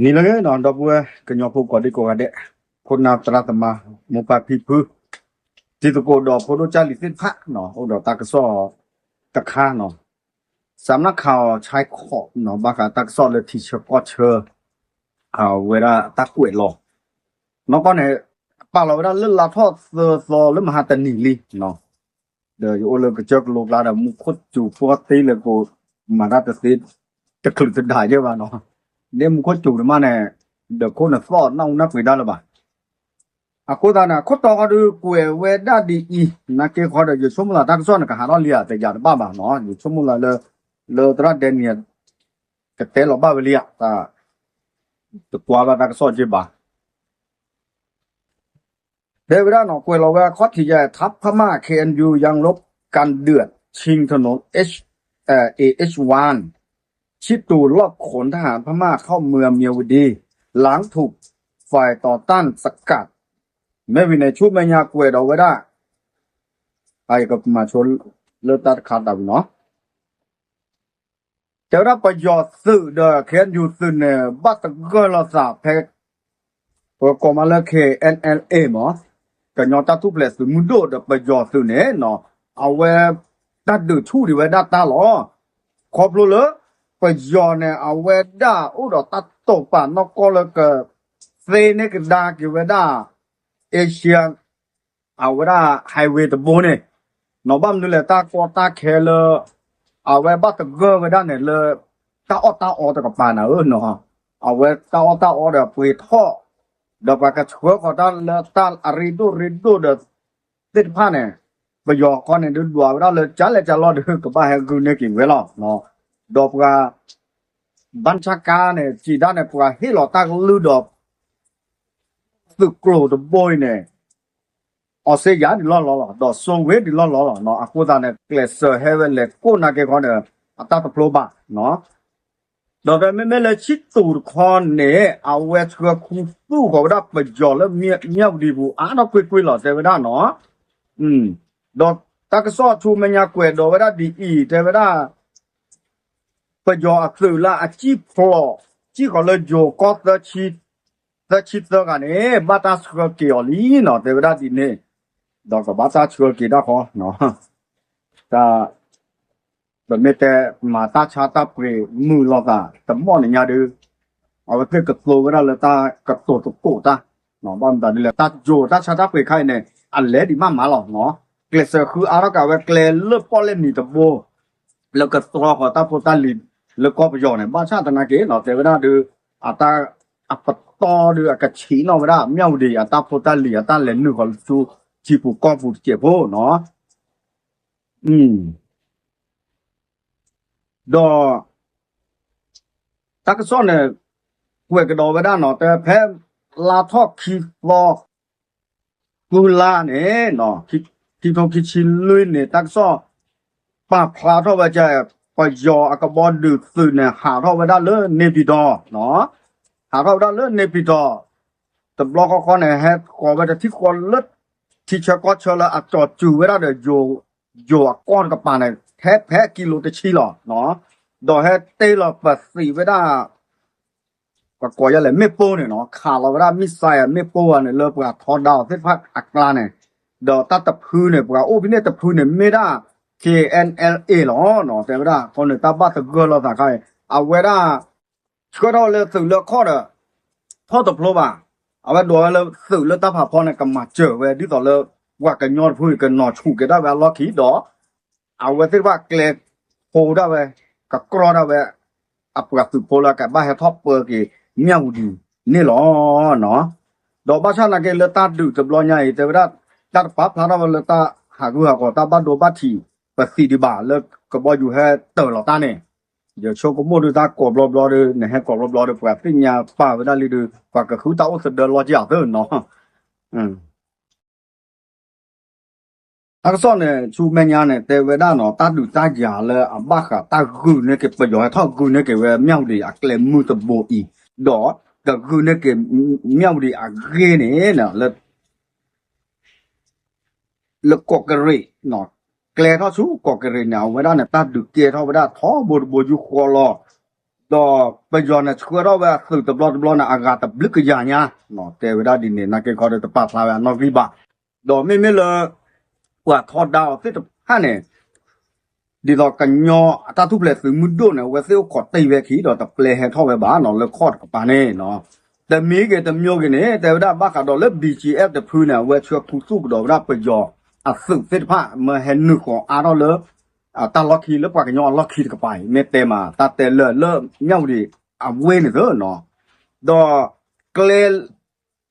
နံၤလၢအဂ့ၤနီၤ ဒီပုၢ်ဝဲၢ်ကညီဖိကိးဒံကိးဂၤဒဲး, ခိၣ်နၢ်သရၣ်သမါ မိၢ်ပၢ်ဖံဖု, တံၤသကိးဒီးဖိဒိၣ်ကၢ်လံၤသ့ၣ်တဖၣ်နီၤ အိၣ်ဒီးတၢ်ကစီၣ်တခါနီၤ, စးမနၣ်ခးအီၤဆဲးခိးနီၤ ဘၣ်ဃးတၢ်ကစီၣ်လၢထံဆၢကီၢ်ဆၢ အဝဲဒၣ်တၢ်ကွဲးလီၤ နီၢ်ကီၢ်န့ၣ် ပာ်လီၤဝဲဒၣ်လၢလါထီၣ်သၢသီလၢမဟါတနံၤလံနီၤ, ဒီးယအိၣ်လၢကစၢၢ်ကလိကျါဒီး မူခိၣ်စူၤဖိသ့လၢကိး မၤတၢ်တသ့ တချုးတဒးယဲၢ်ဘၣ်နီၤ, ဒ်မူခိၣ်စူၤတမးန့ၣ် ဒီးခိၣ်နသီၣ်နၢ်ဟူနၢ်ပှ့ၤဒၣ်လၢၤဘၣ်. အဃိသတးန့ၣ် အခိၣ်တီဃီဒုးကွဲးဝဲဒၣ်ဒ်အံၤ, နာ်က့ဃီဒီး ယဆိကမိၣ်သးတၢ်ကစီၣ်န့ၣ် ကဟးထီၣ်လံဧါ တယၤတဘၣ်ဘၣ်နီၤ, ယဆိကမိၣ်သးလၢ လၢသရၣ်ဒဲနံၤ ကတဲလီၤဘၣ်ဝဲလံဧါ, တကွၢ်ဘၣ်တၢ်ကစီၣ်က့ဘၣ် တဲဝဲဒၣ်နီၤ ကွဲးလီၤဝဲအခီၣ်ထံးယဲ ทัพพม่า เคเอ็นยู ยังรบกันเดือด ชิงถนน เอช เอ่อ เอเอชวัน ชิตูลอบขนทหารพม่าเข้าเมืองเมียวดี หลังถูกฝ่ายต่อต้านสกัด မ့ၢ်ဝံၤန့ၣ် ဆူမဲာ်ညါကွဲးဒီးဝဲဒၣ် အကမၤဆိလၢတၢ်တခါတၢ်ဝံၤနီၤ တဲဝဲဒၣ်ပယီၤသုးဒီး ခ့ၣ်အဲၣ်ယူၣ်သုးန့ၣ် ဘၣ်သဂၢၢ်လိာ်သးဖဲ ပကိးမးလၢ ခ့ၣ်အဲၣ်အဲၣ်အ့ မး ကညီတၢ်ထူၣ်ဖျဲးသုးမုၢ်ဒိၣ်ဒီးပယီၤသုးန့ၣ်နီၤ အဝဲ တၢ်ဒုးဆူၣ်ဒံးဝဲဒၣ်တၢ်လီၤ. ခီဖျိလၢ ပယီၤန့ၣ် အဝဲဒၣ်အိၣ်ဒီးတၢ်တိာ်ပာ်နီၢ်ကီၢ်လၢက သ့န့ၢ်ကဒါက့ၤဝဲဒၣ် Asia အဝဲဒၣ် highway တဘိန့ၣ် နီၤ ဘၣ်မနုၤလဲၣ် တၢ်ကီတၢ်ခဲလၢ အဝဲဘၣ်သဂၢၢ်ဝဲဒၣ်န့ၣ်လၢ တၢ်အီၣ်တၢ်အီတကပၤနၤဧၢနီၤ အဝဲတၢ်အီၣ်တၢ်အီဒီးပှ့ၤထီၣ် ဒီးပှၤကဆှၢဃီၤတၢ်လၢတၢ်အရ့ဒိၣ်ရ့ဒိၣ်ဒီး သ့ၣ်တဖၣ်န့ၣ် ပယီၤဃီန့ၣ်ဒုးဒွးဝဲဒၣ်လၢကၢလဲၣ်ကၢလီၢ်ဒီး ကဘၣ်ဟဲဂုာ်န့ၢ်က့ၤဝဲလီၤ. ဒီးပှၤ ဘၣ်ဆၣ်ကါန့ၣ် စံးဒၣ်န့ၣ် ပှၤဟ့ၣ်လီၤတၢ်ကလုၢ်ဒီး သုးကျိၤတဘိအံၤန့ၣ် အီစ့ယါဒံးလီၢ်လီၤလီၤ ဒီးစိဝ့ဒံးလီၢ်လီၤလီၤ အဃိသတးန့ၣ် ကျဲးစၢးဟဲဝဲလဲၤကိးနာ်က့ဃီဒီး အတၢ်တဖျိဘၣ် ဒီးဖဲမ့မ့ၢ်လၢဆံတူာ်တခီန့ၣ် အဝဲဆှၢခူသူၣ်ဃီၤဝဲဒၣ်ပယီၤလၢမၠၣ်ဝတံၤပူၤအါထီၣ်ကွ့ၢ်ကွ့ၢ်လီၤ တဲဝဲဒၣ်နီၤ. ဒီးတၢ်ကစီၣ်ဆူမဲာ်ညါကွဲးဒီးဝဲဒၣ်ဒ်အံၤ တဲဝဲဒၣ် ပယီၤအသုးလၢအစံၣ်ဖျိး စံၣ်ဃီၤလၢယိၤကီၢ် သၢဆံသၢဂၤန့ၣ် ဘၣ်တၢ်ဆှၢက့ၤအီၤလံနီၤ တဲဝဲဒၣ်ဒ်န့ၣ်, ဒီးကဘၣ်တၢ်ဆှၢက့ၤတၢ်ဃီ တၢ် ပမ့ၢ်တဲမၤတၢ်ဆါတၢ်ပှ့ၤမုာ်လိာ်သး တမီၣ်န့ၣ်ညါဒီး အဝဲသ့ၣ်ကသိဝဲဒၣ်လၢတၢ်ကတိၤသကိးတၢ်, ဘၣ်မတၤဒ်လဲၣ် တၢ်ယိၤတၢ်ဆါတၢ်ပှ့ၤခါအံၤန့ၣ် အလဲၤဒံးမးမးလီၤ, ကျဲးစၢးဃုအါထီၣ်က့ၤဝဲကျဲလၢပီၣ်လဲၣ်နံၤတဘိ လၢကတြီဃီၤတၢ်ဖိတၢ်လံၤလၢကီၢ်ပယီၤန့ၣ် ဘၣ်ဆၣ်သနာ်က့နီၤ တဲဝဲဒၣ်ဒီး အတၢ် အပတီၢ်ဒီးအကဆံးနီၣ်ဝဲဒၣ် မၠၣ်ဝတံၤအတၢ်ဖိတၢ်လံၤ အတၢ်လဲၤနုာ်ဃီၤလၢဆူထံပူၤကီၢ်ပူၤတစဲးဖိနီၤ. ဒီး တၢ်ကစီၣ်န့ၣ် ကွဲးကဒီးဝဲဒၣ်နီၤ တဲဖဲလါထီၣ်ခံသီ ဃုလါန့ၣ် ခံထိခံဆံလွံၢ်န့ၣ် တၢ်ကစီၣ် ပာ်ဖျါထီၣ်ဝဲက ပယီၤအကဘီဒုးသုးန့ၣ် ဟးထီၣ်ဝဲဒၣ်လၢန့ၣ်ပံၤတီၤ, ဟးထီၣ်ဝဲဒၣ်လၢန့ၣ်ပံၤတီၤ, တဘျီဃီဃီန့ၣ် ဟဲဃီၤဝဲတထံၣ်ဃီလၢ ထံဆၢကီၢ်ဆၢလၢအကၠီၤစူၤဝဲဒၣ်ဒီး ယိၤအကီၢ်တကပၤန့ၣ် ထဲဖဲကံလိတဆံလီၤ, ဒီးဟဲတ့ၢ်လီၤပသံးဝဲဒၣ် ပကိးယဲလဲၣ် မ့ၣ်ပိၢ်န့ၣ်နီၤ ခးလီၤဝဲဒၣ် missile မ့ၣ်ပိၢ်န့ၣ် လၢပှၤထီဒါအီၤသ့ၣ်တဖၣ်အကျါန့ၣ်, ဒီးတၢ်တဖုန့ၣ် ပှၤအိၣ်ဖဲန့ၣ်တဖုန့ၣ် မ့ၢ်ဒၣ် ခ့ၣ်အဲၣ်အဲၣ်လ်အ့ လီၤနီၤ တဲဝဲဒၣ် အဃိန့ၣ် တၢ်ဘၣ်သဂၢၢ်လိာ်သးခါအံၤ အဝဲဒၣ် ဆှၢထီၣ်ဝဲလၢသုးလၢခီၣ်ဒီး ထီၣ်တဖျိဘၣ်, အဝဲဒိးဝဲလၢသုးလၢတၢ်ဖးဖီန့ၣ် ကမၤစၢၤဝဲ ဒ်သိးလၢ ပှၤကညီတဖုအံၤ ကနီၤဆူၣ်က့ၤဒၣ်ဝဲအလီၢ်ခံဒီး အဝဲသ့ၣ်တဖၣ်ကျဲဖိဒၣ်ဝဲ ကကြီဒၣ်ဝဲ အပှၤသုးဖိလၢအကဘၣ်ဟဲထီၣ်ပၢက့ၤ မၠၣ်ဝတံၤန့ၣ်လီၤ. ဒီးဘၣ်ဆၣ်သနာ်က့လၢတၢ်ဒုးတဘျီညါအံၤ တဲဝဲဒၣ် တၢ်တပာ်ဖျါထီၣ်ဝဲလၢတၢ်ဟးဂူာ်ဟးဂီၤ တၢ်ဘၣ်ဒိဘၣ်ထံး ပသံးဒံးဘၣ်လၢကဘီယူၤဟဲတၢၤလီၤတၢ်န့ၣ်, ယဆိကမိၣ်ဒုးတၢ်ကိးဘျီဘျီဒီး နဟဲကိးဘျီဘျီဒီး ပှၤသ့ၣ်ညါပာ်ဝဲဒၣ်လံဒီး ပှၤကဃုတၢ်အိၣ်သဒၢလီၤက့ၤအီၤသ့နီၤ. တၢ်ကစီၣ်န့ၣ် ဆူမဲာ်ညါန့ၣ် တဲဝဲဒၣ်နီၤ တၢ်ဒုးတၢ်ယၤလၢအဘၣ်ဃးတၢ်ဂုာ်န့ၢ်က့ၤ ပယီၤဟဲထီၣ်ဂုာ်န့ၢ်က့ၤဝဲ မၠၣ်ဝတံၤအကျဲမုၢ်တဘိအံၤ, ဒီးကဂုာ်န့ၢ်က့ၤ မၠၣ်ဝတံၤအဂ့ၢ်န့ၣ် လၢ လၢကီၢ်ကရ့ၣ်, ကျဲထီၣ်ဆူကီၢ်ကရ့ၣ်န့ၣ် အဝဲဒၣ်န့ၣ် တၢ်ဒုးကဲထီၣ်ဝဲဒၣ်ထီဘိတဘိယူၢ်ဃီလီၤ. ဒီးပယီၤန့ၣ်ဆှၢထီၣ်ဝဲအသုးတဘျီတဘျီန့ၣ် အဂၤတဘျုးကယၤညါ, တဲဝဲဒၣ်ဒ်န့ၣ် နာ်က့ခီဒီးတပာ်ဖျါဝဲအနီၣ်ဂံၢ်ဘၣ်, ဒီးမ့မ့ၢ်လၢ ပှၤထီဒါအီၤသ့ၣ်တဖၣ်န့ၣ် ဒ်သိးကညီအတၢ်ထူၣ်ဖျဲးသုးမုၢ်ဒိၣ်န့ၣ် အဝဲသ့ၣ်အိၣ်ခိးတ့ၢ်ဝဲခံဒီးတပျဲဟဲထီၣ်ဝဲဘၣ်နီၤ လၢခီၣ်တကပၤန့ၣ်နီၤ, တမံၤဂ့ၤတမံၤဂ့ၤန့ၣ် တဲဝဲဒၣ်ဘၣ်ဃးဒီးလၢ ဘံၣ်ကၠံၣ်အဲၣ် တဖုန့ၣ် အဝဲဆှၢခူသူၣ်ကဒီးဝဲဒၣ်ပယီၤအသုးသ့ၣ်တဖၣ် မ့ၢ်ဟဲနုာ်ဃီၤအါထီၣ်လၢ တၢ်လီၢ်ခံလၢပှၤကညီအလီၢ်ခံတကပၤအံၤ မ့ၢ်တဲမးတၢ်တဲလၢာ်လၢမၠၣ်ဝတံၤအဝ့ၢ်န့ၣ်သ့နီၤ, ဒီး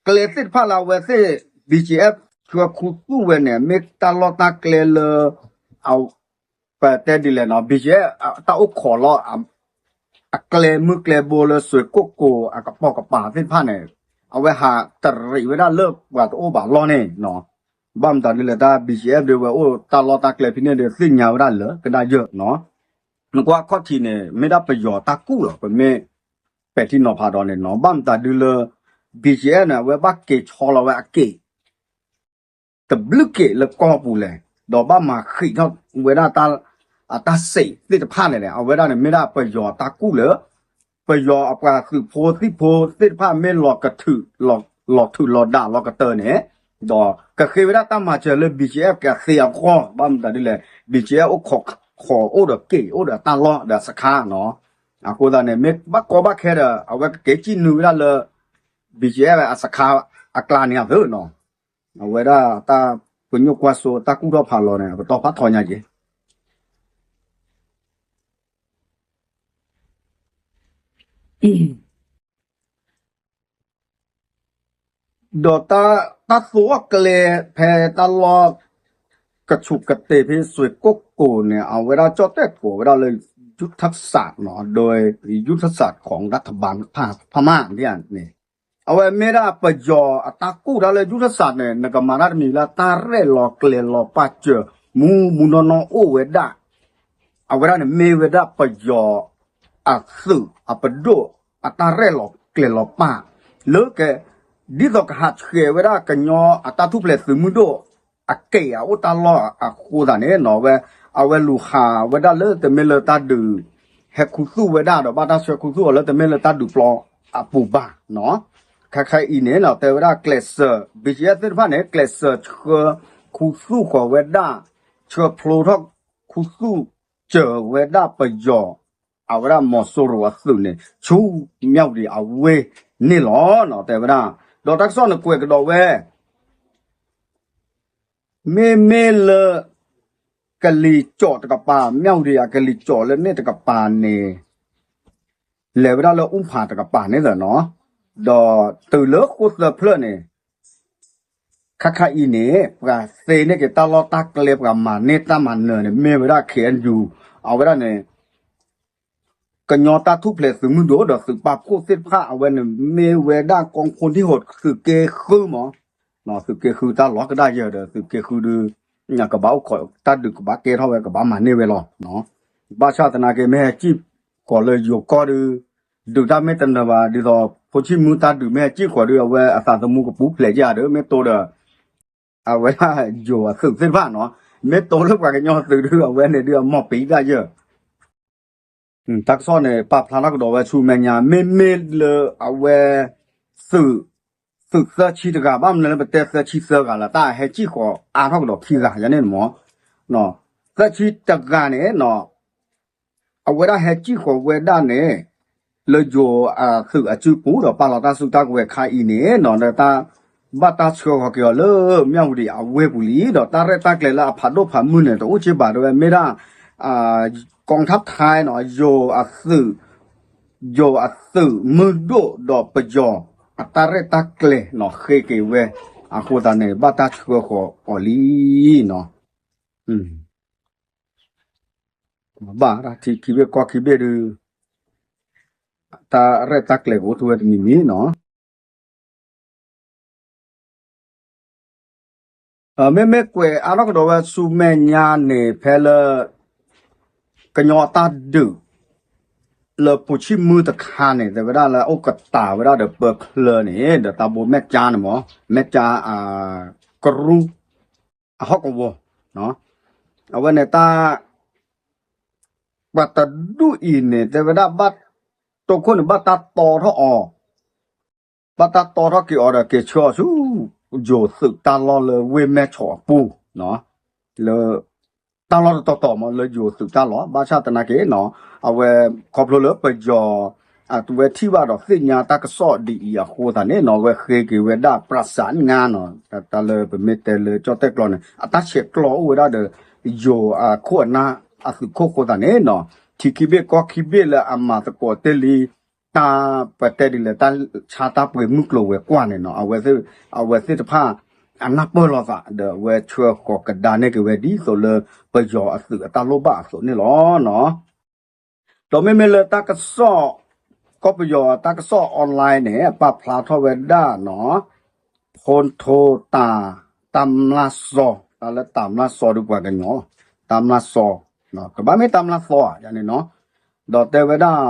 ကျဲသ့ၣ်တဖၣ်လၢအဝဲသ့ၣ် ဘံၣ်ကၠံၣ်အဲၣ် ဆှၢခူသူၣ်ဝဲန့ၣ် မ့ၢ်တၢ်လီၢ်တၢ်ကျဲလၢ ပတဲဒ်လဲၣ်နီၤ ဘံၣ်ကၠံၣ်အဲၣ် တၢ်အိၣ်ခိးလီၤ အကျဲမုၢ်ကျဲဘိလၢစွ့ၣ်ကိၣ်ကိၤအကပိာ်ကပၤသ့ၣ်တဖၣ်န့ၣ် အဝဲဟးတရံးဝဲဒၣ်လၢပှၤတအိၣ်ဘၣ်လီၢ်န့ၣ်နီၤ, ဘၣ်မတၤဒ်လဲၣ်တၢ် ဘံၣ်ကၠံၣ်အဲၣ် ဒ်ဝဲအိၣ်တၢ်လီၢ်တၢ်ကျဲဖဲန့ၣ်ဒီးသ့ၣ်ညါဝဲဒၣ်လၢာ်ကဒါယၢ်နီၤ, နကွၢ်ခီၣ်ထံးန့ၣ် မ့ၢ်ဒၣ်ပယီၤတၢ်ကူၣ်လီၤ ပမ့ၢ်ပဲာ်ထံနီၤဖးဒီးန့ၣ်နီၤ, ဘၣ်မတၤဒ်လၢ ဘံၣ်ကၠံၣ်အဲၣ် န့ၣ် အဝဲဘၣ်က့ၤဆီလီၤဝဲအက့ၣ် တဘျုးက့ၣ်လၢကီၢ်ပူၤလဲၣ်, ဒီးဘၣ်မၤဃံးထီၣ်ဝဲဒၣ် အတၢ်စံးသ့ၣ်တဖၣ်န့ၣ်န့ၣ် အဝဲဒၣ်န့ၣ်မ့ၢ်ဒၣ်ပယီၤတၢ်ကူၣ်လၢ ပယီၤအပှၤသုးဖိသံၣ်ဖိသ့ၣ်တဖၣ်မ့ၢ်လီၤကထုး လီၤထုးလီၤဒးလီၤကတၢၢ်န့ၣ်, ဒီးကဃ့ဝဲဒၣ်တၢ်မၤစၢၤလၢ ဘံၣ်ကၠံၣ်အဲၣ် ကသ့အဂီၢ် ဘၣ်မတၤဒ်လဲၣ် ဘံၣ်ကၠံၣ်အဲၣ် အိၣ်ခိး အိၣ်ဒီးက့ၣ် အိၣ်ဒီးအတၢ်လီၢ်ဒီးအစခါနီၤ, အဃိသတးန့ၣ် မ့ၢ်ဘၣ်ကီဘၣ်ခဲဒီး အဝဲကက့ၤစံၣ်နုာ်ဝဲဒၣ်လၢ ဘံၣ်ကၠံၣ်အဲၣ် အစခါအကျါန့ၣ်အသိးနီၤ, အဝဲဒၣ်တၢ်ပညိၣ်ကွၢ်စိတၢ်ကူၣ်ထီၣ်ဖးလီၤန့ၣ် အပတီၢ်ဖးထီညါက့ၤ ဒီးတၢ်သိအီၣ်ကျဲဖဲတၢ်လီၢ် ကဆူးကတ့ၤဖဲစွ့ၣ်ကိၣ်ကိၤန့ၣ် အဝဲဒၣ်ကၠီၣ်တဲၣ်ကိးဝဲဒၣ်လၢ ယူၣ်ထၣ်စးနီၤ ဒီးယူၣ်ထၣ်စး ของรัฐบาลพม่าန့ၣ် အဝဲမ့ၢ်ဒၣ်ပယီၤအတၢ်ကူၣ်တၢ်လၢယူၣ်ထၣ်စးန့ၣ် နကမၤတၢ်တမံၤလၢတၢ်ရဲၣ်လီၤကျဲၤလီၤပာ်စၢၤ မူမူနီၢ်နီၢ်အိၣ်ဝဲဒၣ် အဝဲဒၣ်န့ၣ်မ့ၢ်ဝဲဒၣ်ပယီၤအသုးအပဒိၣ်အတၢ်ရဲၣ်လီၤကျဲၤလီၤပာ် လၢက ဒ်သိးကဟးဆှဲးဝဲဒၣ်ကညီအတၢ်ထူၣ်ဖျဲးသုးမုၢ်ဒိၣ်အက့ၢ်အအိၣ်တၢ်လီၢ်အဃိသတးန့ၣ်နီၤ ဝဲ အဝဲလူၤဟးဝဲဒၣ်လၢတမ့ၢ်လၢတၢ်ဒုး ဟဲခူသူၣ်ဝဲဒၣ်ဒီးဘၣ်တၢ်ဆှၢခူသူၣ်အီၤလၢတမ့ၢ်လၢတၢ်ဒုးပျီအပူၤဘၣ်နီၤ ခဲခဲအံၤန့ၣ်နီၤ တဲဝဲဒၣ်ကျဲးစၢး ဘံၣ်ကၠံၣ်အဲၣ် သ့ၣ်တဖၣ်န့ၣ် ကျဲးစၢးဆှၢခူသူၣ်ဃီၤဝဲဒၣ် ဆှၢဖျိထီၣ်ခူသူၣ်စၢၤဝဲဒၣ်ပယီၤ အဝဲဒၣ်မီၤစိရိၤအသုးန့ၣ် ဆူမၠၣ်ဝတံၤအဝ့ၢ်န့ၣ်လီၤနီၤ တဲဝဲဒၣ် ဒီးတၢ်ကစီၣ်န့ၣ်ကွဲးကဒီးဝဲ မ့မ့ၢ်လၢ ကလံၤကၠီးတကပၤ မၠၣ်ဝတံၤအကလံၤကၠီးလၢန့ၣ်တကပၤန့ၣ် လဲၤဝဲဒၣ်လၢအူဖးတကပၤန့ၣ်လီၤနီၤ, ဒီးတုၤလၢဃိၣ်သၢဖျၢၣ်န့ၣ် ခါခါအံၤန့ၣ် ပှၤသ့န့ၢ်က့ၤတၢ်လီၢ်တၢ်ကျဲ ပှၤမၤန့ၢ်တၢ်မၤနၢၤန့ၣ် မ့ၢ်ဝဲဒၣ် ခ့ၣ်အဲၣ်ယူၣ် အဝဲဒၣ်န့ၣ် ကညီတၢ်ထူၣ်ဖျဲးသုးမုၢ်ဒိၣ်ဒီးသုးပာ်ဖှိၣ်သ့ၣ်တဖၣ် အဝဲန့ၣ်မ့ၢ်ဝဲဒၣ် ကီၢ်ခိၣ်ဒံၣ်ဟူး သုးက့ဃုမး, သုးက့ဃုတၢ်လီၤကဒါယၢ်ဒီး သုးက့ဃုဒုး ကဘၣ်အိၣ်ခိးတၢ်ဒုးကဘၣ်ကဲထီၣ်ဝဲ ကဘၣ်မၤန့ၢ်ဝဲလီၤ. ဘၣ်ဆၣ်သနာ်က့ မ့ၢ်ဟဲစံၣ်ဃီၤလၢယိၤကီၢ်ဒုး ဒုးတၢ်မ့ၢ်တနၢၤဘၣ် ဒ်သိး ဖိဆံၣ်မုၢ်တၢ်ဒုးမ့ၢ်ဟဲစံၣ်ဃီၤဒုး အဝဲအသးသမူကပူၤဖျဲးယၢ်ဒီး မ့ၢ်တိဒီး အဝဲဒၣ်ယိၤအသုးသ့ၣ်တဖၣ်နီၤ, မ့ၢ်တိလၢပှၤကညီသုးဒုး အဝဲန့ၣ်ဒုးအမီၢ်ပံၤဒၣ်ယၢ် တၢ်ကစီၣ်န့ၣ် ပာ်ဖျါထီၣ်ကဒီးဝဲဆူမဲာ်ညါ မ့မ့ၢ်လၢအဝဲ သုး သုးသၢဆံတဂၤ ဘၣ်မနုၤလၢပတဲသၢဆံသၢဂၤလၢ တၢ်ဟဲစံၣ်ဃီၤအါထီၣ်ကဒီးခံဂၤယၤန့ၣ်မး, သၢဆံတဂၤန့ၣ် အဝဲဒၣ်ဟဲစံၣ်ဃီၤဝဲဒၣ်န့ၣ် လၢယိၤအသုးအစုပူၤဒီးပာ်လီၤတၢ်စုတၢ်ကဝဲၤခါအံၤန့ၣ်နီၤ လၢတၢ် ဘၣ်တၢ်ဆှၢဃီၤက့ၤအီၤလၢမၠၣ်ဝတံၤအဝ့ၢ်ပူၤလံ ဒီးတၢ်ရဲၣ်တၢ်ကျဲၤလၢအဖးဒိၣ်ဖးမုၢ်န့ၣ် တအိၣ်က့ဘၣ် တဲဝဲမ့ၢ်ဒၣ် ကီၢ်ထၣ်ထဲနီၤ ယိၤအသုး ယိၤအသုးမုၢ်ဒိၣ်ဒီးပယီၤ အတၢ်ရဲၣ်တၢ်ကျဲၤနီၤ ဃ့က့ၤဝဲ အဃိသတးန့ၣ် ဘၣ်တၢ်ဆှၢဃီၤအီၤလံနီၤ ဘၣ်တၢ်ထံခံဘ့ၣ်ကီၢ်ခံဘ့ၣ်ဒုး တၢ်ရဲၣ်တၢ်ကျဲၤကအိၣ်ထီၣ်ဝဲတမံၤမံၤနီၤ မ့မ့ၢ်ကွဲးအါထီၣ်ကဒီးဝဲဆူမဲာ်ညါန့ၣ် ဖဲလၢ ကညီအတၢ်ဒုး လၢပူၤဆံၣ်မုၢ်တခါန့ၣ် တဲဝဲဒၣ်လၢအိၣ်ကတၢၢ်ဝဲဒၣ်ဒီးပၢချၢန့ၣ် ဒီးတၢ်ဘိမဲာ်ကၠါန့ၣ်မး မဲာ်ကၠါ ကရူၢ် အဟီၣ်ကဝီၤ အဝဲန့ၣ်တၢ် ပှၤတဒူၣ်အံၤန့ၣ် တဲဝဲဒၣ်ဘၣ် ကၠီၣ်ခိၣ်န့ၣ် ဘၣ်တၢ်တီထီၣ်အီၤ, ဘၣ်တၢ်တီထီၣ်က့ၤအီၤဒီး က့ၤဆှၢအီၤဆူ ယိၤသုးတၢ်လီၢ်လၢဝ့ၢ်မဲၢ်ဆီးအပူၤ, လၢ တၢ်လီၢ်တတီၤတီၤမး လၢယိၤသုးတၢ်လီၢ် ဘၣ်ဆၣ်သနာ်က့နီၤ, အဝဲခီဖျိလၢပယီၤ အဝဲထံၣ်ဘၣ်ဒီးသ့ၣ်ညါတၢ်ကစီၣ်ဒ်အံၤအဃိသတးန့ၣ်နီၤ, အဝဲဃ့က့ၤဝဲဒၣ် ပြၢးစၢ်နါနီၤ, တၢ်လၢပမ့ၢ်တဲလၢကၠီၣ်တဲၣ်ကျိာ်န့ၣ် အတၢ်ဆဲးကျိးအိၣ်ဝဲဒၣ်ဒီး ယိၤအခိၣ်အနၢ်အသုးခိၣ်အဃိသတးန့ၣ်နီၤ, ထံခံဘ့ၣ်ကီၢ်ခံဘ့ၣ်လၢအမၤသကိးတ့ၢ်လံ တၢ်ပတဲဒ်လဲၣ် တၢ်ဆါတၢ်ပှ့ၤမုၢ်ကျိၤဝဲၤကွာ်န့ၣ်နီၤ, အဝဲသ့ၣ်တဖၣ် အနၢ်ပၢၢ်လိာ်သးဒီး အဝဲဆှၢဃီၤကဒါန့ၢ်က့ၤဝဲဒ်သိးလၢ ပယီၤအသုးအတၢ်လိၣ်ဘၣ်အသိးန့ၣ်လီၤ. ဒီးမ့မ့ၢ်လၢတၢ်ကစီၣ် ကီၢ်ပယီၤတၢ်ကစီၣ် online န့ၣ် ပာ်ဖျါထီၣ်ဝဲဒၣ်နီၤ, ဖိထိတၤ တၢ်မျၢ်စီၤ, တၢ်လၢတၢ်မျၢ်စီၤဒုးပှၤကညီလီၤ, တၢ်မျၢ်စီၤ, ကဘၣ်မ့ၢ်တၢ်မျၢ်စီၤဧါန့ၣ်နီၤ, ဒီးတဲဝဲဒၣ်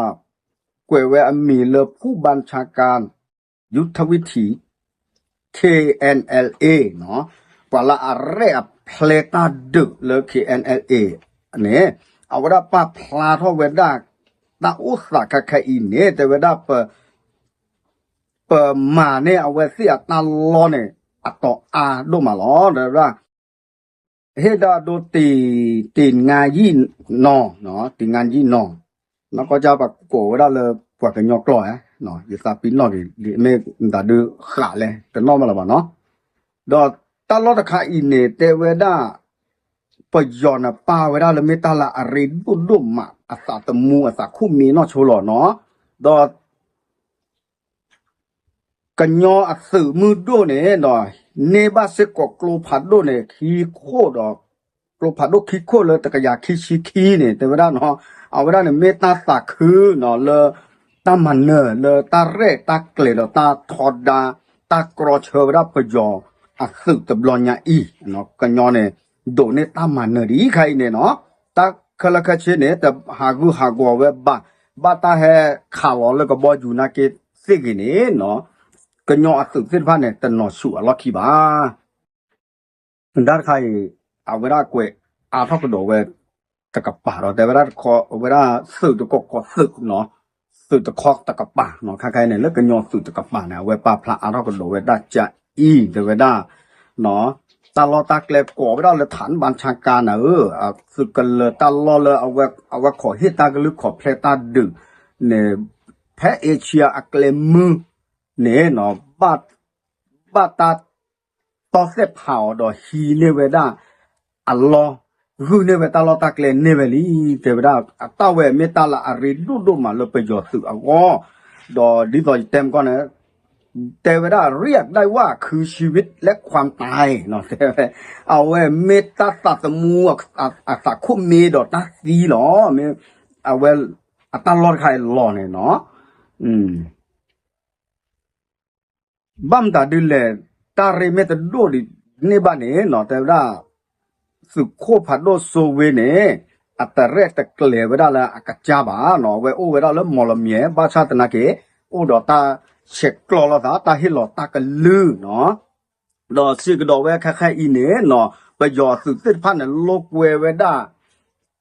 ကွဲးဝဲအမံၤလၢ ဖူၣ်ဘၣ်ဆါကၣ် ယူထဝံထံ KNLA နီၤ, ပှၤလၢအရဲၣ်အဖျဲတၢ်ဒုးလၢ KNLA န့ၣ် အဝဲဒၣ်ပာ်ဖျါထီၣ်ဝဲဒၣ် တၢ်အိၣ်သးခဲခဲအံၤန့ၣ် တဲဝဲဒၣ် ပမၤန့ၢ်အဝဲသ့ၣ်အတၢ်လီၢ်န့ၣ် အတီၤအါဒိၣ်မးလီၤ. တဲဝဲဒၣ် ဟ့ၣ်ဒၣ်ဒိတ့ၢ် တ့ၢ်ငါယံၣ်နီၤ, တ့ၢ်ငါယံၣ်နီၤ, နီၢ်ကီၢ်ကၢ်ပကိးဝဲဒၣ်လၢပှၤကညီကျိာ်ဧါ, ယသးပ့ၤနီၣ်က့ၤ မ့ၢ်မတၤဒုးဃးလဲၣ် တနီၣ်မးလၢၤဘၣ်နီၤ. ဒီးတၢ်လီၢ်တခါအံၤန့ၣ် တဲဝဲဒၣ် ပယီၤန့ၣ်ပာ်ဝဲဒၣ်လၢမ့ၢ်တၢ်လၢအရ့ဒိၣ်ဒိၣ်မး အသးသမူအသးခိၣ်မ့ၢ်နီၢ်ဆိလီၤနီၤ, ဒီး ကညီအသုးမုၢ်ဒိၣ်န့ၣ်ဒီး န့ၢ်ဘၣ်စ့ၢ်ကီးကျိဖးဒိၣ်န့ၣ် ခံခိၣ်ဒီး ကျိဖးဒိၣ်ခံခိၣ်လၢတကယၤခံဆံခံန့ၣ် တဲဝဲဒၣ်နီၤ, အဝဲဒၣ်န့ၣ်မ့ၢ်တၢ်သးခုနီၤ လၢ တၢ်မၤနၢၤလၢတၢ်ရဲၣ်တၢ်ကျဲၤဒီးတၢ်ထီဒါ တၢ်ကြီဆၢဝဲဒၣ်ပယီၤအသုးတဘျီညါအံၤ, ကညီန့ၣ် ဒိးန့ၢ်တၢ်မၤနၢၤဒ်အံၤခဲအံၤန့ၣ်နီၤ, တၢ်ခဲလၢာ်ခဲဆ့န့ၣ် တဟးဂူာ်ဟးဂီၤဝဲဘၣ်, ဘၣ်တၢ်ဟဲခးလီၤလၢကဘီယူၤနာ်က့သ့ၣ်ဂ့ၤန့ၣ်နီၤ, ကညီအသုးသ့ၣ်တဖၣ်န့ၣ် တနီၤဆူၣ်အလီၢ်ခံဘၣ်. တၢ်တခါအံၤ အဝဲဒၣ်ကွဲးအါထီၣ်ကဒီးဝဲတကပၤဒီး တဲဝဲဒၣ်တခီ အဝဲဒၣ်သုးတကီၢ်ကီၢ်သုးနီၤ, သုးတခီတကပၤနီၤ, ခဲခဲအံၤန့ၣ် လၢကညီသုးတကပၤန့ၣ် အဝဲပာ်ဖျါအါထီၣ်ကဒီးဝဲဒၣ်ကအံၤ တဲဝဲဒၣ် တၢ်လီၢ်တၢ်ကျဲကိးဝဲဒၣ်လၢ ထၣ်ဘၣ်ဆါကၣ် နၤဧၢ, သုးကလၢၤတၢ်လီၢ်လၢ အဝဲခိးဟ့ၣ်တၢ်ကလုၢ်ခိးဖျဲးတၢ်ဒုးန့ၣ် ဖဲအ့ရှံယါအကျဲမုၢ်န့ၣ်နီၤ ဘၣ်တၢ်တီၢ်သဲးဖးအီၤဒီးဟံးန့ၢ်ဝဲဒၣ်အလီၢ်, ဂုာ်န့ၢ်ဝဲတၢ်လီၢ်တၢ်ကျဲန့ၢ်ဝဲလံ, တဲဝဲဒၣ် အတၢ်ဝဲမ့ၢ်တၢ်လၢအရ့ဒိၣ်ဒိၣ်မးလၢပယီၤသုးအဂီၢ်, ဒီးဒ်သိးယတဲမကီၢ်န့ၣ် တဲဝဲဒၣ် เรียกได้ว่าคือชีวิตและความตาย တဲဝဲ အဝဲမ့ၢ်တၢ်သးသမူအသးခိၣ်မ့ၢ်ဒီးတၢ်သံလီၤ, မ့ၢ်အဝဲအတၢ်လီၢ်တခါအံၤလီၤန့ၣ်နီၤ ဘၣ်မတၤဒ်လဲၣ် တၢ်ရ့မ့ၢ်တဒိၣ်ဒ်န့ၣ်ဘၣ်န့ၣ်နီၤ တဲဝဲဒၣ် သုးခိၣ်ဖးဒိၣ်စိဝ့န့ၣ် အတရဲၣ်တကျဲၤဝဲဒၣ်လၢအကစၢ်ဘၣ်နီၤ, အဝဲအိၣ်ဝဲဒၣ်လၢမီၢ်လမၠဲၣ် ဘၣ်ဆၣ်သနာ်က့ အိၣ်ဒီးတၢ်ဆဲးကျိးလိာ်သး တၢ်ဟ့ၣ်လီၤတၢ်ကလုၢ်နီၤ, ဒီးစံးကဒီးဝဲခဲခဲအံၤန့ၣ်နီၤ ပယီၤသုးသ့ၣ်တဖၣ်န့ၣ် လိာ်ကွဲဝဲဒၣ်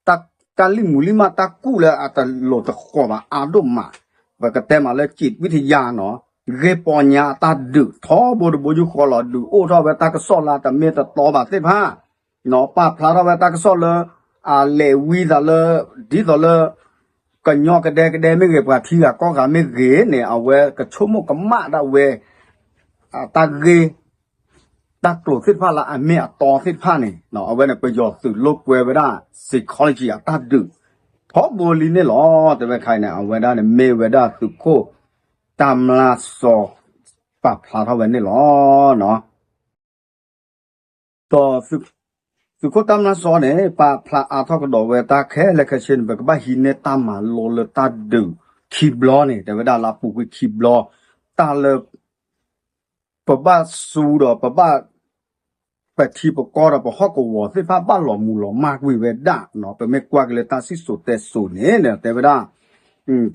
တၢ်လံၣ်မူၤလံၣ်မၢ်တၢ်ကူၣ်လၢအတလိၤတဃီၤဘၣ်အါဒိၣ်မး, ပကတဲမးလၢ จิตวิทยา နီၤ, ဂ့ၢ်ပီညါအတၢ်ဒုး ထီဘိတဘိယူၢ်ဃီလီၤ ဒုးအိၣ်ထီၣ်ဝဲတၢ်ကစီၣ်လၢတမ့ၢ်တတီဘၣ်သ့ၣ်တဖၣ်, နီၤ ပာ်ဖျါထီၣ်ဝဲတၢ်ကစီၣ်လၢ အလဲၤဝံသးလၢ ဒ်သိးလၢ ကညီကဒဲကဒဲမ့ၢ်ဂ့ၤ ပှၤခံဂၤကီၢ်ဂၤမ့ၢ်ဂ့ၤန့ၣ် အဝဲကဆိကမိၣ်ကမၣ်ဒၣ်ဝဲ တၢ်ဂ့ၢ် တၢ်ကျိၤသ့ၣ်တဖၣ်လၢအမ့ၢ်အတီသ့ၣ်တဖၣ်န့ၣ် အဝဲန့ၣ် ပယီၤသုးလိာ်ကွဲဝဲဒၣ် psychology အတၢ်ဒုး ထီဘိလံန့ၣ်လီၤ. တဲဝဲခါအံၤန့ၣ် အဝဲဒၣ်န့ၣ်မ့ၢ်ဝဲဒၣ်သုးခိၣ်တၢ်မျၢ်စီၤ ပာ်ဖျါထီၣ်ဝဲန့ၣ်လီၤ. ဒီးသုးခိၣ်တၢ်မျၢ်စီၤန့ၣ် ပာ်ဖျါအါထီၣ်ကဒီးဝဲတၢ်ခဲလၢာ်ခဲဆ့န့ၣ် ပကဘၣ်ဟံးန့ၢ်တၢ်မၤလိလၢတၢ်ဒုးခံဘျီန့ၣ် တဲဝဲဒၣ်လၢအပူၤကွံာ်ခံဘျီ တၢ်လၢ ပဘၣ်စူၤဒီးပဘၣ် ပထံပကီၢ်ဒီးပဟီၣ်ကဝီၤသ့ၣ်တဖၣ် ဘၣ်လီၤမုၢ်လီၤမၢ်ကွံာ်ဝဲဒၣ်နီၤ. ပမ့ၢ်ကွၢ်က့ၤလၢတၢ်စံၣ်စိၤတဲစိၤန့ၣ် တဲဝဲဒၣ်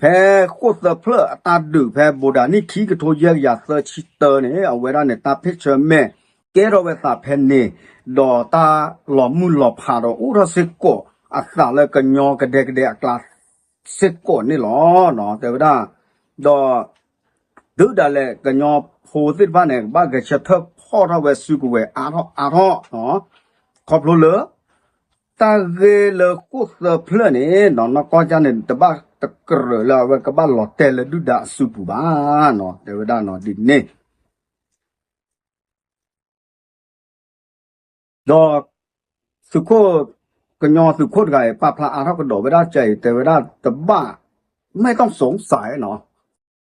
ဖဲဃိၣ်သၢဖျၢၣ်အတၢ်ဒုးဖဲဘိးဒၣ်နံၣ်ခံကထိယဲၢ်ကယၤသၢဆံတၢန့ၣ် အဝဲဒၣ်န့ၣ် တၢ်ဖ့ၣ်ဆၢမဲာ်ကဲထီၣ်ဝဲသးဖဲန့ၣ် ဒီးတၢ်လီၤမုၢ်လီၤဖးဒီးအိၣ်ထီၣ်စ့ၢ်ကီးအသးလၢကညီကဒဲကဒဲအကျါ စ့ၢ်ကီးန့ၣ်လီၤ. တဲဝဲဒၣ် ဒီး တုၤဒၣ်လဲာ်ကညီဖိသ့ၣ်တဖၣ်န့ၣ် ကဘၣ်ဂဲၤဆၢထၢၣ်ဖီၣ်ထီၣ်ဝဲစုကဝဲၤအါထီၣ်အါထီၣ်, ခီဖျိလၢ တၢ်ဂ့ၢ်လၢဃိၣ်သၢဖျၢၣ်န့ၣ် နီၢ်ကီၢ်ကၢ်န့ၣ် တဘၣ်တကြၢးလၢအဝဲကဘၣ်လီၤတဲာ်လၢဒုၣ်ဒါအစုပူၤဘၣ်, တဲဝဲဒၣ်ဒ်န့ၣ် ဒီး သုးခိၣ် ကညီသုးခိၣ်တဂၤအံၤ ပာ်ဖျါအါထီၣ်ကဒီးဝဲဒၣ်ကဲအံၤ တဲဝဲဒၣ်တဘၣ် ไม่ต้องสงสัย နီၤ,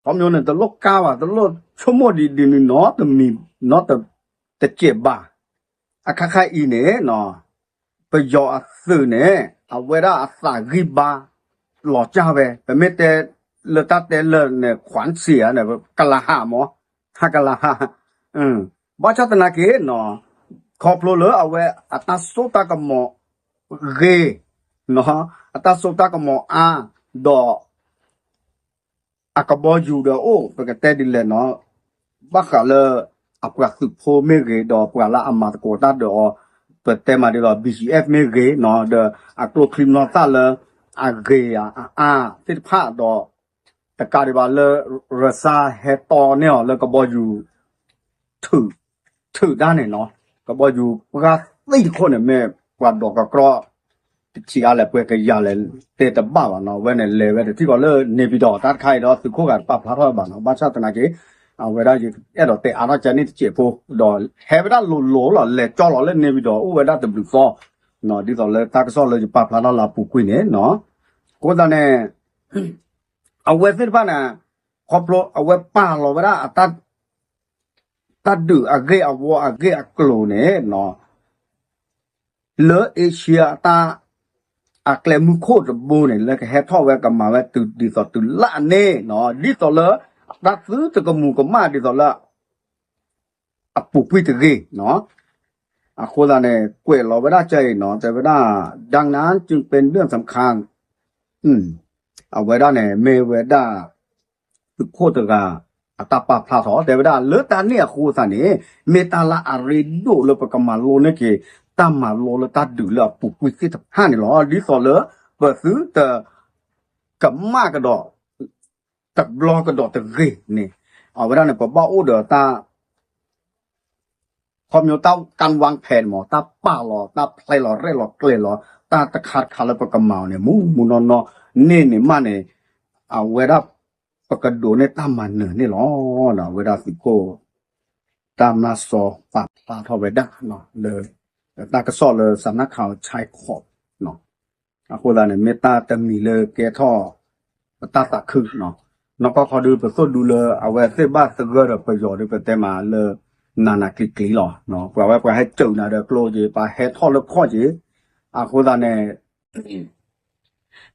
ခီဖျိန့ၣ် တလိၣ်ကါဘၣ် တလိၣ်ဆိကမိၣ်ဒ်ဒ်န့ၣ်နီတမံၤ နီတစဲးဘၣ်, အခါခါအံၤန့ၣ် ပယီၤအသုးန့ၣ် အဝဲဒၣ်အသးဂံၢ်ဘါ လီၤကၢ်ဝဲ ပမ့ၢ်တဲလၢတၢ်တဲလၢာ်န့ၣ် ခွၣ်စံၣ်ဧါန့ၣ် ကလၤဟးမး, ဟးကလၤဟး, ဘၣ်ဆၣ်သနာ်က့ ခီဖျိလၢအဝဲအတၢ်စိတၢ်ကမီၤဂ့ၤ, အတၢ်စိတၢ်ကမီၤအါ, ဒီး အကဘီယူၤဒီးအိၣ် ပကတဲဒ်လဲၣ်နီၤ, ဘၣ်ဃးလၢ အပှၤသုးဖိမ့ၢ်ဂ့ၤ ဒီးပှၤလၢအမၤသကိးတၢ်ဒီးအီၤ, ပတဲမးဒ်သိး ဘီၣ်ကၠီၣ်အ့ၣ်အ့ၣ် မ့ၢ်ဂ့ၤနီၤ, ဒီးအကျိချံမျိာ်သၣ်လၢ အဂ့ၤအအါသ့ၣ်တဖၣ်ဒီး တကးဒံးဘၣ်လၢ ရၢစၢ်ဟဲတီန့ၢ်အီၤလၢကဘီယူၤ ထုးဒၣ်န့ၣ်နီၤ, ကဘီယူၤပှၢ်သံတခိၣ်န့ၣ် မ့ၢ်ပှၤဒိးကကြီ တဆံးအါလဲၣ် ပှဲၤကယၤလဲၣ် တဲတဘၣ်ဘၣ်နီၤ, အဝဲန့ၣ်လဲၤဝဲတထံၣ်ဃီလၢ နေပြည်တော် တၢ်တခါအံၤဒီး သုးခိၣ်ဂၤတပာ်ဖျါထီၣ်ဘၣ်နီၤ, ဘၣ်ဆၣ်သနာ်က့ အဝဲဒၣ်ယအဲၣ်ဒိးတဲအါထီၣ်ကဲန့ၣ်တစဲးဖိ, ဒီးဟဲဝဲဒၣ်လိၤလိၤလီၤ လဲၤကၠီလီၤလၢ နေပြည်တော် အိၣ်ဝဲဒၣ်တဘျုးသီ, ဒ်သိးလၢတၢ်ကစီၣ်လၢယပာ်ဖျါထီၣ်လၢအပူၤကွံာ်န့ၣ်နီၤ, အဃိသတးန့ၣ် အဝဲသ့ၣ်တဖၣ်န့ၣ် ခီဖျိအဝဲပာ်လီၤဝဲဒၣ်အတၢ် တၢ်ဒုးအဂ့ၢ်အဝီအဂ့ၢ်အကျိၤန့ၣ်နီၤ, လၢ Asia အတၢ် အကျဲမုၢ်ခိၣ်တဘိန့ၣ် လၢကဟဲထီၣ်ဝဲကမၤဝဲတုၤဒ်သိးတုၤလၢန့ၣ်, ဒ်သိးလၢ တၢ်သုတကမူၤကမၣ်ဒ်သိးလၢ အပူၤကွံာ်တဂ့ၤနီၤ, အဃိသတးန့ၣ် ကွဲးလီၤဝဲဒၣ်ကဲအံၤနီၤ, တဲဝဲဒၣ် ดังนั้นจึงเป็นเรื่องสำคัญ အဝဲဒၣ်န့ၣ် မ့ၢ်ဝဲဒၣ် သုးခိၣ်တဂၤ အတၢ်ပာ်ဖျါထီၣ် တဲဝဲဒၣ်လၢတၢ်န့ၣ်အဃိသတးန့ၣ် မ့ၢ်တၢ်လၢအရ့ဒိၣ်လၢပကမၤလိန့ၢ်က့ၤ တၢ်မၤလိလၢတၢ်ဒုးလၢအပူၤကွံာ်သ့ၣ်တဖၣ်န့ၣ်လီၤ. ဒ်သိးလၢ ပသုတ ကမၣ်ကဒီး တဘျီကဒီးတဂ့ၤန့ၣ် အဝဲဒၣ်န့ၣ် ပဘၣ်အိၣ်ဒီးတၢ် ခီဖျိတၢ် การวางแผน မး တၢ်ပာ်လီၤ တၢ်ဖျဲလီၤ ရဲၣ်လီၤကျဲၤလီၤ တၢ်တခါတခါလၢပကမၤအီၤန့ၣ် မူမူနီၢ်နီၢ်န့ၣ်န့ၣ်မးန့ၣ် အဝဲဒၣ် ပကဒိးန့ၢ်တၢ်မၤနၢၤန့ၣ်လီၤ. အဝဲဒၣ်သုးခိၣ် တၢ်မၤစီၤပာ်ဖျါထီၣ်ဝဲဒၣ်လၢ တၢ်ကစီၣ်လၢ สำนักข่าวชายขอบ အဃိသတးန့ၣ် မ့ၢ်တၢ်တမံၤလၢကဲထီၣ် ပတၢ်သးခု နီၢ်ကီၢ်ခီဒု ပသိၣ်ဒူလၢအဝဲသ့ၣ်ဘၣ်သဂၢၢ်ဒီးပယီၤဒု ပတဲမးလၢ နးနးကျံၤကျံၤလီၤ. ပှၤဝဲပှၤဟဲစၢၤနၤဒီးကျိက့ၤ ပှၤဟဲထီၣ်လၢခီၣ်က့ၤ အဃိသတးန့ၣ်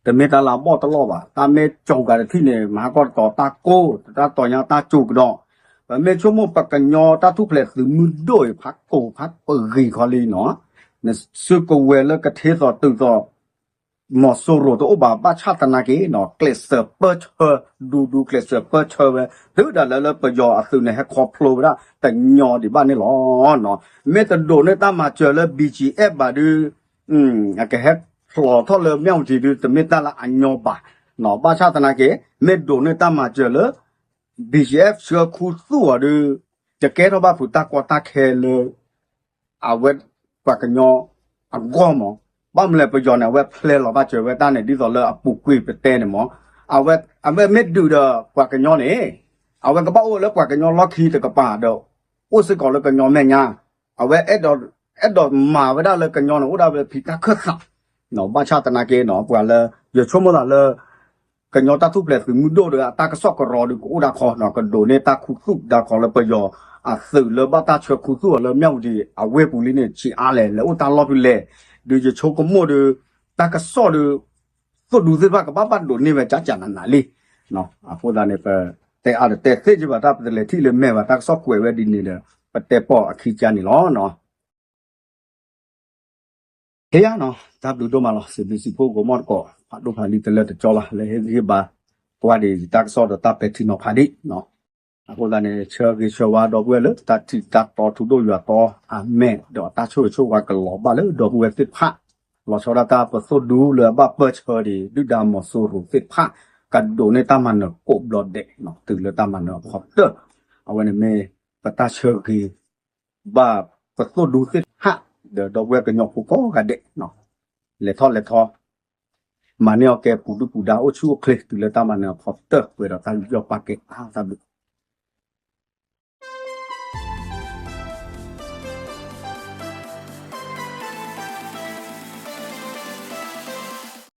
တမ့ၢ်တၢ်လၢအဘီၣ်တလီၢ်ဘၣ်. တၢ်မ့ၢ်ကၠီၤကၤတထံၣ်န့ၣ် မၤဟါကီၢ်တတီၤတၢ်ကိၢ် တၢ်တီၤညါတၢ်ကိၢ်ကဒီး ပမ့ၢ်ဆိကမိၣ်ပကညီတၢ်ထူၣ်ဖျဲးသုးမုၢ်ဒိၣ်အံၤ ဖးကိၢ်ဖးပဂံၤခီလံနီၤ နစုကဝဲၤလၢကထ့သိးတုၤသိး မီၤစိရိၤတအိၣ်ဘၣ် ဘၣ်ဆၣ်သနာ်က့နီၤ ကျဲးစၢးပၢၢ်ဆၢ ဒူဒူကျဲးစၢးပၢၢ်ဆၢဝဲ တုၤဒၣ်လဲာ်လၢပယီၤအသုးန့ၣ် ဟဲခီဖျိဝဲဒၣ်တညီဒံးဘၣ်န့ၣ်လီၤ. မ့ၢ်တဒိးန့ၢ်တၢ်မၤစၢၤလၢ ဘီၣ်ကၠီၣ်အ့ၣ်ဘၣ်ဒု အကဟဲဖျိးထီၣ်လၢ မြဝတီ ဒု တမ့ၢ်တၢ်လၢအညီဘၣ်. ဘၣ်ဆၣ်သနာ်က့ မ့ၢ်ဒိးန့ၢ်တၢ်မၤစၢၤလၢ ဘီၣ်ကၠီၣ်အ့ၣ် ဆှၢခူသူၣ်အီၤဒု တကဲထီၣ်ဘၣ်ဖုးတၢ်ကီတၢ်ခဲလၢ အဝဲပှၤကညီအဂီၢ်မး. ဘၣ်မနုၤလဲၣ် ပယီၤန့ၣ် အဝဲဖျဲလီၤဘၣ်စၢၤဝဲတၢ်န့ၣ် ဒ်သိးလၢအပူၤကွံာ်ပတဲန့ၣ်မး. အဝဲ အဝဲမ့ၢ်ဒုးဒီးပှၤကညီန့ၣ် အဝဲကဘၣ်အိၣ်လၢပှၤကညီလီၢ်ခံတကပၤဒီး အိၣ်စ့ၢ်ကီးလၢကညီမဲာ်ညါ အဝဲအဲၣ်ဒိး အဲၣ်ဒိးမၤဝဲဒၣ်လၢကညီန့ၣ် အိၣ်ဒၣ်ဝဲဖံးတၢ်ခၢၣ်သး ဘၣ်ဆၣ်သနာ်က့နီၤ ပှၤလၢ ယဆိကမိၣ်သးလၢ ကညီတၢ်ထူၣ်ဖျဲးသုးမုၢ်ဒိၣ်ဒီးအတၢ်ကစီၣ်ကရီဒီးကအိၣ်ဒၣ်ခီနီၤ ကဒိးန့ၢ်တၢ်ခူသူၣ်ဒီးတၢ်ခီလၢပယီၤအသုးလၢဘၣ်တၢ်ဆှၢခူသူၣ်အီၤလၢ မြဝတီ အဝ့ၢ်ပူၤလံန့ၣ် ဆံးအါလဲၣ် လဲၤအိၣ်တၢ်လီၢ်ဖဲလဲၣ် ဒုးယဆိကမိၣ်ဒီး တၢ်ကစီၣ်ဒီး သိၣ်ဒူသ့ၣ်တဖၣ်ကဘၣ်ဘၣ်ဒိးန့ၢ်ဝဲကကနးနးလံ အဃိသတးန့ၣ် ပတဲအါတတဲသ့ကဘၣ်တၢ် ပတလဲၤထံၣ်လၢမဲာ်ဘၣ် တၢ်ကစီၣ်ကွဲးဝဲဒ်န့ၣ်ဒီး ပတဲပိာ်အခံကါန့ၣ်လီၤ. ဟ့ၣ်ယါနီၤ တၢ်ဘျုးဒိၣ်မးလီၤ စံးဘျုးစံးဖှိၣ်ကမီၢ်တကိး ဖးဒိၣ်ဖးလံၤတလၢတကၠီဘၣ် လၢဟ့ၣ်ဂံၢ်ဟ့ၣ်ဘါ ပှၤဒ်တၢ်ကစီၣ်ဒီးတၢ်ပဲာ်ထံနီၤဖးဒံး အဃိသတးန့ၣ် ဆၢဂ့ၤဆၢဝါဒီပုၢ်ဝဲၢ်လၢ တၢ်ထံၣ်တၢ်တီထူဒိၣ်ယွၤတီ အမဲာ်ဒီးတၢ်ဆိၣ်ဂ့ၤဆိၣ်ဝါကလီၤဘၣ်လၢဒီပုၢ်ဝဲၢ်သ့ၣ်တဖၣ် လီၤဆီဒၣ်တၢ်ပသိၣ်ဒူလၢအဘၣ်ပၢၢ်ဆၢဒံး ဒုၣ်ဒါမီၤစိရိၤသ့ၣ်တဖၣ် ကဒိးန့ၢ်တၢ်မၤနၢၤကိးဘျီဒဲးနီၤ တုၤလၢတၢ်မၤနၢၤအဖီတၢၢ်, အဝဲန့ၣ်မ့ၢ်ပတၢ်ဆၢဂ့ၤ ဘၣ်ပသိၣ်ဒူသ့ၣ်တဖၣ် ဒီးဒီပုၢ်ဝဲၢ်ကညီဖိကိးဂၤဒဲးနီၤ, လဲၤထီၣ်လဲၤထီ မၤန့ၢ်အီၤကဲပူၤဒုၣ်ပူၤဒါ အိၣ်ဆူၣ်အိၣ်ချ့ တုၤလၢတၢ်မၤနၢၤအဖီတၢၢ် ပှဲၤဒီးတၢ်ယူးယီၣ်ပာ်ကဲအါတၢ်ဘျုး